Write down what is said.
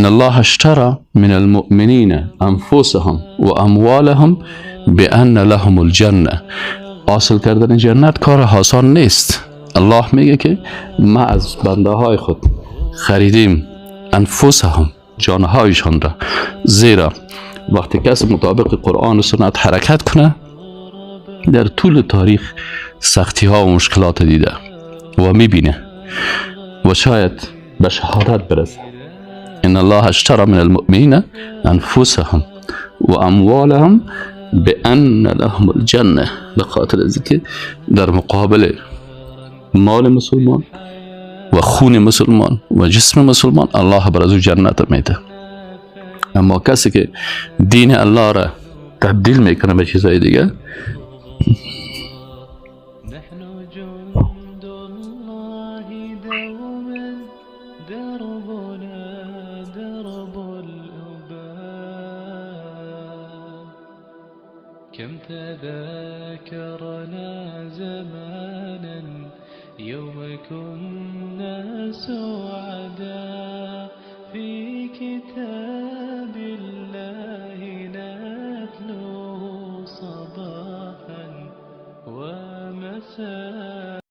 ان الله اشترى من المؤمنین انفسهم و اموالهم بان لهم الجنه. حاصل کردن جنت کار آسان نیست. الله میگه که ما از بنده های خود خریدیم انفسهم، جانهایشان را، زیرا وقتی کسی مطابق قرآن و سنت حرکت کنه در طول تاریخ سختی ها و مشکلات دیده و میبینه و شاید به شهادت برسه. ان الله اشترى من المؤمنین انفسهم و اموالهم بان لهم الجنه، به خاطر از که در مقابل مال مسلمان و خون مسلمان و جسم مسلمان الله بر از او جنت میده. اما کسی که دین الله را تبدیل میکنه به چیزای دیگه، نحن جند الله دوما دربنا درب الأباء، كم تذاكرنا زمانا يوم كنا سفهاء.